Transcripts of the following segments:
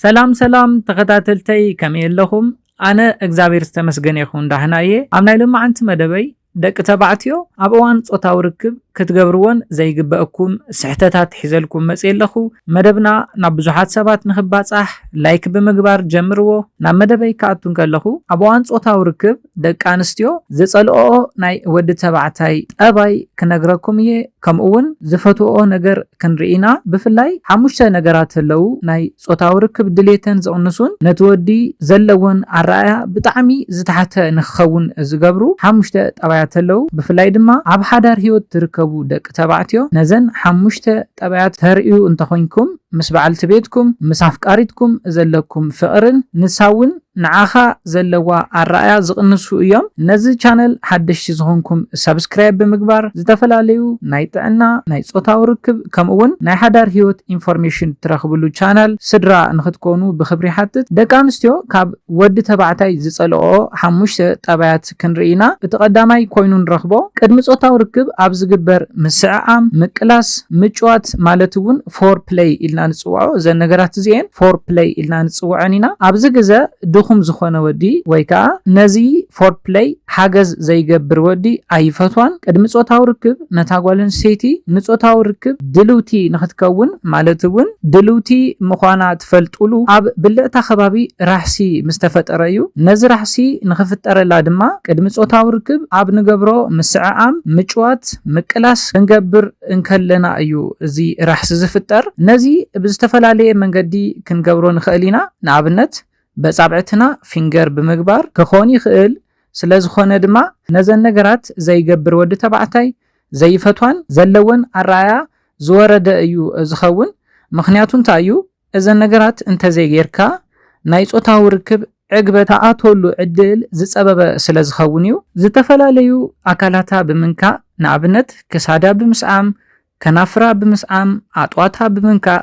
ሰላም ሰላም ተኸታተልተይ፣ ከመይ ኣለኹም? ኣነ እግዚኣብሔር ዝተመስገነ ይኹን ዳህና እየ። ኣብ ናይ ሎማዓንቲ መደበይ ደቂ ተባዕትዮ ኣብ እዋን ጾታዊ ርክብ ክትገብርዎን ዘይግበእኩም ስሕተታት ሒዘልኩም መጽየ ኣለኹ። መደብና ናብ ብዙሓት ሰባት ንኽባጻሕ ላይክ ብምግባር ጀምርዎ። ናብ መደበይ ክኣቱ እንከለኹ፣ ኣብ እዋን ጾታዊ ርክብ ደቂ ኣንስትዮ ዝጸልኦኦ ናይ ወዲ ተባዕታይ ጠባይ ክነግረኩም እየ። ከምኡ እውን ዝፈትወኦ ነገር ክንርኢ ኢና። ብፍላይ ሓሙሽተ ነገራት ኣለዉ ናይ ጾታዊ ርክብ ድሌተን ዝቕንሱን ነቲ ወዲ ዘለወን ኣረኣያ ብጣዕሚ ዝተሓተ ንክኸውን ዝገብሩ ሓሙሽተ ጠባያት ኣለዉ። ብፍላይ ድማ ኣብ ሓዳር ህይወት ትርከቡ ደቂ ተባዕትዮ ነዘን ሓሙሽተ ጠባያት ተርእዩ እንተኾይንኩም፣ ምስ በዓልቲ ቤትኩም፣ ምስ ኣፍቃሪትኩም ዘለኩም ፍቕርን ንሳ እውን ንዓኻ ዘለዋ ኣረኣያ ዝቕንሱ እዮም። ነዚ ቻነል ሓደሽቲ ዝኾንኩም ሰብስክራይብ ብምግባር ዝተፈላለዩ ናይ ጥዕና፣ ናይ ጾታዊ ርክብ ከምኡ እውን ናይ ሓዳር ህይወት ኢንፎርሜሽን ትረኽብሉ ቻነል ስድራ ንኽትኮኑ ብኽብሪ ይሓትት። ደቂ ኣንስትዮ ካብ ወዲ ተባዕታይ ዝጸልኦ ሓሙሽተ ጠባያት ክንርኢ ኢና። እቲ ቀዳማይ ኮይኑ ንረኽቦ ቅድሚ ጾታዊ ርክብ ኣብ ዝግበር ምስዕዓም፣ ምቅላስ፣ ምጭዋት ማለት እውን ፎር ፕለይ ኢልና ንጽውዖ። እዘን ነገራት እዚኤን ፎር ፕለይ ኢልና ንጽውዐን ኢና። ኣብዚ ግዘ ድኹም ዝኾነ ወዲ ወይ ከዓ ነዚ ፎር ፕለይ ሓገዝ ዘይገብር ወዲ ኣይፈትዋን። ቅድሚ ጾታዊ ርክብ ነታ ጓል ኣንስተይቲ ንጾታዊ ርክብ ድልውቲ ንኽትከውን ማለት እውን ድልውቲ ምዃና ትፈልጡሉ ኣብ ብልዕታ ከባቢ ራሕሲ ምስ ተፈጠረ እዩ። ነዚ ራሕሲ ንኽፍጠረላ ድማ ቅድሚ ጾታዊ ርክብ ኣብ ንገብሮ ምስዕዓም፣ ምጭዋት፣ ምቅላስ ክንገብር እንከለና እዩ እዚ ራሕሲ ዝፍጠር። ነዚ ብዝተፈላለየ መንገዲ ክንገብሮ ንኽእል ኢና። ንኣብነት በጻብዕትና ፊንገር ብምግባር ክኾን ይኽእል። ስለ ዝኾነ ድማ ነዘን ነገራት ዘይገብር ወዲ ተባዕታይ ዘይፈትዋን ዘለወን ኣረኣያ ዝወረደ እዩ ዝኸውን። ምኽንያቱ እንታይ እዩ? እዘን ነገራት እንተዘይጌርካ ናይ ጾታዊ ርክብ ዕግበት ትኣትወሉ ዕድል ዝጸበበ ስለ ዝኸውን እዩ። ዝተፈላለዩ ኣካላታ ብምንካእ፣ ንኣብነት ክሳዳ ብምስዓም፣ ከናፍራ ብምስዓም፣ ኣጥዋታ ብምንካእ፣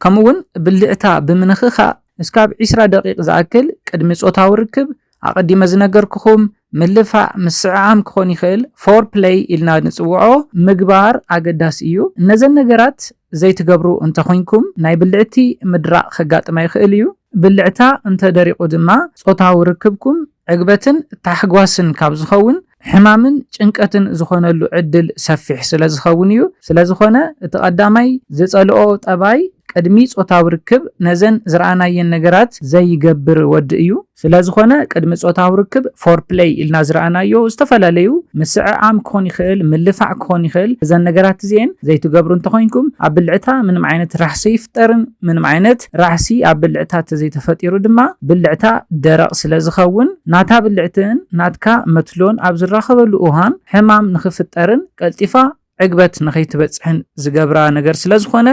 ከምኡ እውን ብልዕታ ብምንኽኻእ እስካብ ዒስራ ደቂቕ ዝኣክል ቅድሚ ጾታዊ ርክብ ኣቐዲመ ዝነገርኩኹም ምልፋዕ ምስዕዓም ክኾን ይኽእል፣ ፎር ፕለይ ኢልና ንጽውዖ ምግባር ኣገዳሲ እዩ። እነዘን ነገራት ዘይትገብሩ እንተኾይንኩም ናይ ብልዕቲ ምድራቕ ከጋጥማ ይኽእል እዩ። ብልዕታ እንተደሪቑ ድማ ጾታዊ ርክብኩም ዕግበትን ታሕጓስን ካብ ዝኸውን ሕማምን ጭንቀትን ዝኾነሉ ዕድል ሰፊሕ ስለ ዝኸውን እዩ። ስለ ዝኾነ እቲ ቀዳማይ ዝጸልኦ ጠባይ ቅድሚ ጾታዊ ርክብ ነዘን ዝረኣናየን ነገራት ዘይገብር ወዲ እዩ። ስለ ዝኾነ ቅድሚ ጾታዊ ርክብ ፎር ፕለይ ኢልና ዝረኣናዮ ዝተፈላለዩ ምስዕዓም ክኾን ይኽእል፣ ምልፋዕ ክኾን ይኽእል። እዘን ነገራት እዚኤን ዘይትገብሩ እንተኾይንኩም ኣብ ብልዕታ ምንም ዓይነት ራሕሲ ይፍጠርን ምንም ዓይነት ራሕሲ ኣብ ብልዕታ ተዘይተፈጢሩ ድማ ብልዕታ ደረቕ ስለ ዝኸውን ናታ ብልዕትን ናትካ መትሎን ኣብ ዝራኸበሉ እዋን ሕማም ንኽፍጠርን ቀልጢፋ ዕግበት ንኸይትበጽሕን ዝገብራ ነገር ስለ ዝኾነ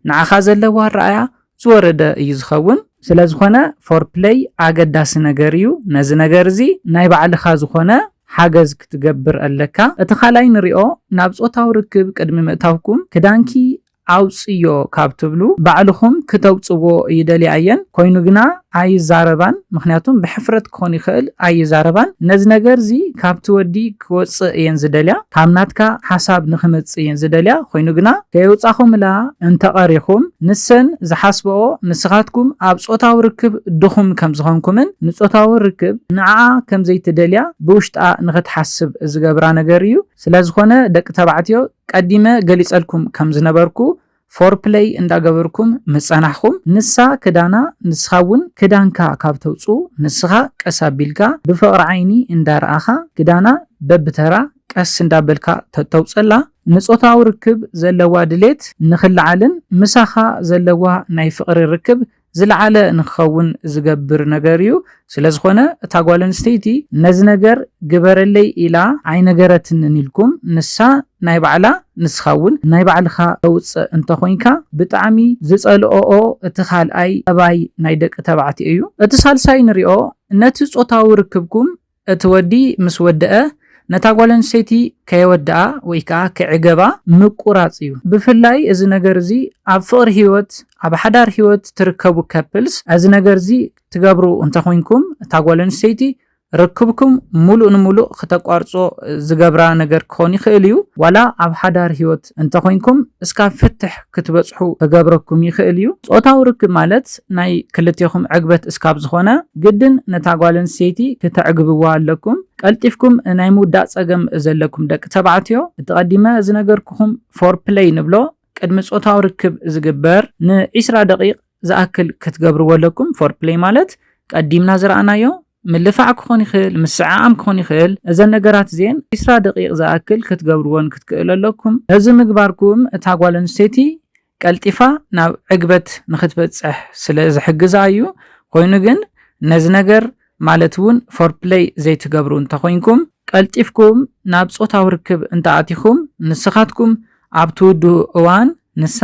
ንዓኻ ዘለዋ ኣረኣያ ዝወረደ እዩ ዝኸውን። ስለ ዝኾነ ፎር ፕለይ ኣገዳሲ ነገር እዩ። ነዚ ነገር እዚ ናይ ባዕልኻ ዝኾነ ሓገዝ ክትገብር ኣለካ። እቲ ካልኣይ ንሪኦ ናብ ጾታዊ ርክብ ቅድሚ ምእታውኩም ክዳንኪ ኣውጽዮ ካብ ትብሉ ባዕልኹም ክተውጽዎ ይደልያ እየን። ኮይኑ ግና ኣይዛረባን፣ ምኽንያቱም ብሕፍረት ክኾን ይኽእል ኣይዛረባን። ነዚ ነገር እዚ ካብቲ ወዲ ክወጽእ እየን ዝደልያ፣ ካብ ናትካ ሓሳብ ንኽመጽእ እየን ዝደልያ። ኮይኑ ግና ከየውጻኹምላ እንተቐሪኹም ንሰን ዝሓስበኦ ንስኻትኩም ኣብ ጾታዊ ርክብ ድኹም ከም ዝኾንኩምን ንጾታዊ ርክብ ንዓኣ ከም ዘይትደልያ ብውሽጣ ንኽትሓስብ ዝገብራ ነገር እዩ። ስለ ዝኾነ ደቂ ተባዕትዮ ቀዲመ ገሊጸልኩም ከም ዝነበርኩ ፎር ፕለይ እንዳገበርኩም ምጸናሕኹም፣ ንሳ ክዳና ንስኻ እውን ክዳንካ ካብ ተውጽኡ ንስኻ ቀስ ኣቢልካ ብፍቕሪ ዓይኒ እንዳረኣኻ ክዳና በብተራ ቀስ እንዳበልካ ተተውጸላ ንጾታዊ ርክብ ዘለዋ ድሌት ንኽለዓልን ምሳኻ ዘለዋ ናይ ፍቕሪ ርክብ ዝለዓለ ንክኸውን ዝገብር ነገር እዩ። ስለ ዝኾነ እታ ጓል ኣንስተይቲ ነዚ ነገር ግበረለይ ኢላ ኣይነገረትንን ኢልኩም ንሳ ናይ ባዕላ ንስኻ እውን ናይ ባዕልኻ ተውፅእ እንተኾይንካ ብጣዕሚ ዝፀልኦኦ እቲ ካልኣይ ጠባይ ናይ ደቂ ተባዕትዮ እዩ። እቲ ሳልሳይ ንሪኦ ነቲ ፆታዊ ርክብኩም እቲ ወዲ ምስ ወደአ ነታ ጓል ኣንስተይቲ ከየወድኣ ወይ ከዓ ክዕገባ ምቁራፅ እዩ። ብፍላይ እዚ ነገር እዚ ኣብ ፍቕሪ ህይወት ኣብ ሓዳር ህይወት ትርከቡ ከፕልስ እዚ ነገር እዚ ትገብሩ እንተኾይንኩም እታ ጓል ኣንስተይቲ ርክብኩም ሙሉእ ንሙሉእ ክተቋርጾ ዝገብራ ነገር ክኾን ይኽእል እዩ። ዋላ ኣብ ሓዳር ህይወት እንተኾይንኩም እስካብ ፍትሕ ክትበጽሑ ክገብረኩም ይኽእል እዩ። ጾታዊ ርክብ ማለት ናይ ክልቴኹም ዕግበት እስካብ ዝኾነ ግድን ነታ ጓል ኣንስተይቲ ክተዕግብዋ ኣለኩም። ቀልጢፍኩም ናይ ምውዳእ ጸገም ዘለኩም ደቂ ተባዕትዮ፣ እቲ ቀዲመ ዝነገርኩኹም ፎርፕለይ ንብሎ ቅድሚ ጾታዊ ርክብ ዝግበር ንዒስራ ደቂቕ ዝኣክል ክትገብርዎ ኣለኩም። ፎርፕለይ ማለት ቀዲምና ዝረኣናዮ ምልፋዕ ክኾን ይኽእል፣ ምስዕዓም ክኾን ይኽእል። እዘን ነገራት እዚአን ዒስራ ደቂቕ ዝኣክል ክትገብርዎን ክትክእሉ ኣለኩም። እዚ ምግባርኩም እታ ጓል ኣንስተይቲ ቀልጢፋ ናብ ዕግበት ንኽትበጽሕ ስለ ዝሕግዛ እዩ። ኮይኑ ግን ነዚ ነገር ማለት እውን ፎርፕለይ ዘይትገብሩ እንተኾይንኩም ቀልጢፍኩም ናብ ጾታዊ ርክብ እንተኣቲኹም ንስኻትኩም ኣብ ትውድኡ እዋን ንሳ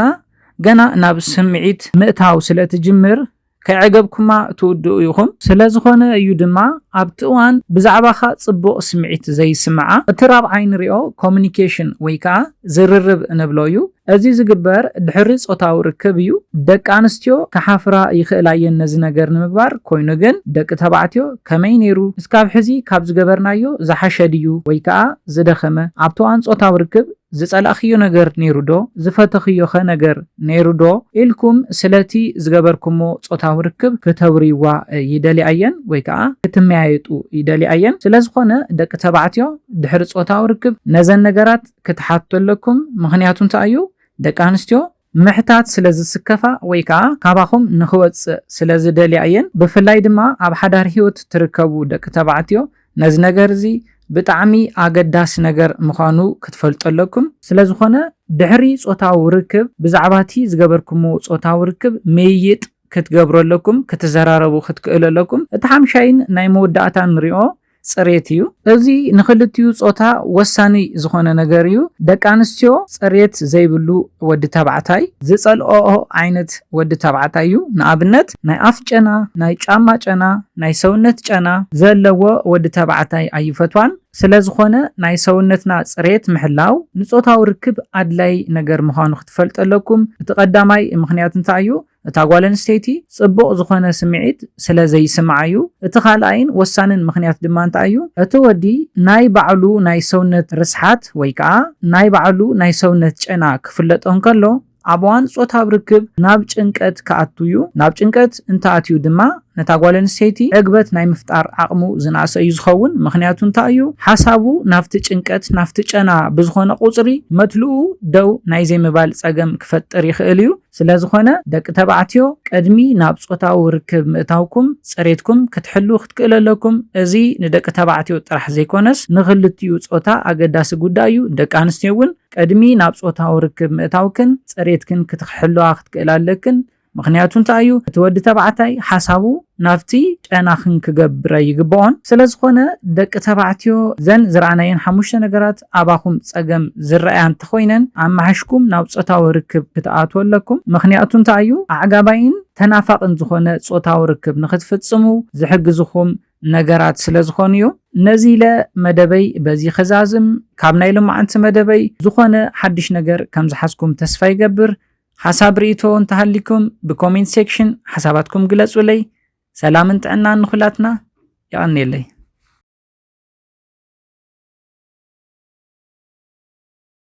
ገና ናብ ስምዒት ምእታው ስለ ትጅምር ከዕገብኩማ ትውድኡ ኢኹም። ስለ ዝኾነ እዩ ድማ ኣብቲ እዋን ብዛዕባኻ ጽቡቕ ስምዒት ዘይስምዓ። እቲ ራብዓይ ንሪኦ ኮሚኒኬሽን ወይ ከዓ ዝርርብ ንብሎ እዩ። እዚ ዝግበር ድሕሪ ጾታዊ ርክብ እዩ። ደቂ ኣንስትዮ ክሓፍራ ይኽእላ እየን ነዚ ነገር ንምግባር። ኮይኑ ግን ደቂ ተባዕትዮ ከመይ ነይሩ? እስካብ ሕዚ ካብ ዝገበርናዮ ዝሓሸ ድዩ ወይ ከዓ ዝደኸመ? ኣብቲ እዋን ጾታዊ ርክብ ዝጸላእኽዮ ነገር ነይሩ ዶ? ዝፈተኽዮኸ ነገር ነይሩ ዶ? ኢልኩም ስለቲ ዝገበርኩሞ ጾታዊ ርክብ ክተውርይዋ ይደልያ እየን ወይ ከዓ ክትመያየጡ ይደልያ እየን። ስለ ዝኾነ ደቂ ተባዕትዮ ድሕሪ ጾታዊ ርክብ ነዘን ነገራት ክትሓቱ ኣለኩም። ምኽንያቱ እንታይ እዩ? ደቂ ኣንስትዮ ምሕታት ስለ ዝስከፋ ወይ ከዓ ካባኹም ንኽወጽእ ስለ ዝደልያ እየን። ብፍላይ ድማ ኣብ ሓዳር ህይወት ትርከቡ ደቂ ተባዕትዮ ነዚ ነገር እዚ ብጣዕሚ ኣገዳሲ ነገር ምዃኑ ክትፈልጡ ኣለኩም። ስለ ዝኾነ ድሕሪ ጾታዊ ርክብ ብዛዕባ እቲ ዝገበርኩምዎ ጾታዊ ርክብ ምይይጥ ክትገብሩ ኣለኩም፣ ክትዘራረቡ ክትክእሉ ኣለኩም። እቲ ሓምሻይን ናይ መወዳእታ ንሪኦ ጽሬት እዩ። እዚ ንኽልቲኡ ጾታ ወሳኒ ዝኾነ ነገር እዩ። ደቂ ኣንስትዮ ጽሬት ዘይብሉ ወዲ ተባዕታይ ዝጸልኦኦ ዓይነት ወዲ ተባዕታይ እዩ። ንኣብነት ናይ ኣፍ ጨና፣ ናይ ጫማ ጨና፣ ናይ ሰውነት ጨና ዘለዎ ወዲ ተባዕታይ ኣይፈትዋን። ስለ ዝኾነ ናይ ሰውነትና ጽሬት ምሕላው ንጾታዊ ርክብ ኣድላይ ነገር ምዃኑ ክትፈልጡ ኣለኩም። እቲ ቀዳማይ ምኽንያት እንታይ እዩ? እታ ጓል ኣንስተይቲ ጽቡቕ ዝኾነ ስምዒት ስለ ዘይስምዓ እዩ። እቲ ካልኣይን ወሳንን ምኽንያት ድማ እንታይ እዩ? እቲ ወዲ ናይ ባዕሉ ናይ ሰውነት ርስሓት ወይ ከዓ ናይ ባዕሉ ናይ ሰውነት ጨና ክፍለጦ እንከሎ ኣብ እዋን ጾታዊ ርክብ ናብ ጭንቀት ክኣቱ እዩ። ናብ ጭንቀት እንተኣትዩ ድማ ነታ ጓል ኣንስተይቲ ዕግበት ናይ ምፍጣር ዓቕሙ ዝነኣሰ እዩ ዝኸውን። ምኽንያቱ እንታይ እዩ? ሓሳቡ ናብቲ ጭንቀት ናብቲ ጨና ብዝኾነ ቁጽሪ መትልኡ ደው ናይ ዘይምባል ጸገም ክፈጥር ይኽእል እዩ። ስለ ዝኾነ ደቂ ተባዕትዮ ቅድሚ ናብ ጾታዊ ርክብ ምእታውኩም ጽሬትኩም ክትሕሉ ክትክእሉ ኣለኩም። እዚ ንደቂ ተባዕትዮ ጥራሕ ዘይኮነስ ንኽልቲኡ ጾታ ኣገዳሲ ጉዳይ እዩ። ደቂ ኣንስትዮ እውን ቅድሚ ናብ ጾታዊ ርክብ ምእታውክን ጽሬትክን ክትሕልዋ ክትክእላ ኣለክን። ምኽንያቱ እንታይ እዩ? እቲ ወዲ ተባዕታይ ሓሳቡ ናብቲ ጨናኽን ክገብረ ይግብኦን። ስለ ዝኾነ ደቂ ተባዕትዮ ዘን ዝረኣናየን ሓሙሽተ ነገራት ኣባኹም ጸገም ዝረኣያ እንተኾይነን ኣመሓሽኩም ናብ ጾታዊ ርክብ ክትኣትዉ ኣለኩም። ምኽንያቱ እንታይ እዩ? ኣዕጋባይን ተናፋቕን ዝኾነ ጾታዊ ርክብ ንኽትፍጽሙ ዝሕግዝኹም ነገራት ስለ ዝኾኑ እዩ። ነዚ ኢለ መደበይ በዚ ኸዛዝም። ካብ ናይ ሎማዓንቲ መደበይ ዝኾነ ሓድሽ ነገር ከም ዝሓዝኩም ተስፋ ይገብር። ሓሳብ ርእይቶ እንተሃሊኩም ብኮሜንት ሴክሽን ሓሳባትኩም ግለጹለይ። ሰላምን ጥዕናን ንኹላትና። የቐንየለይ።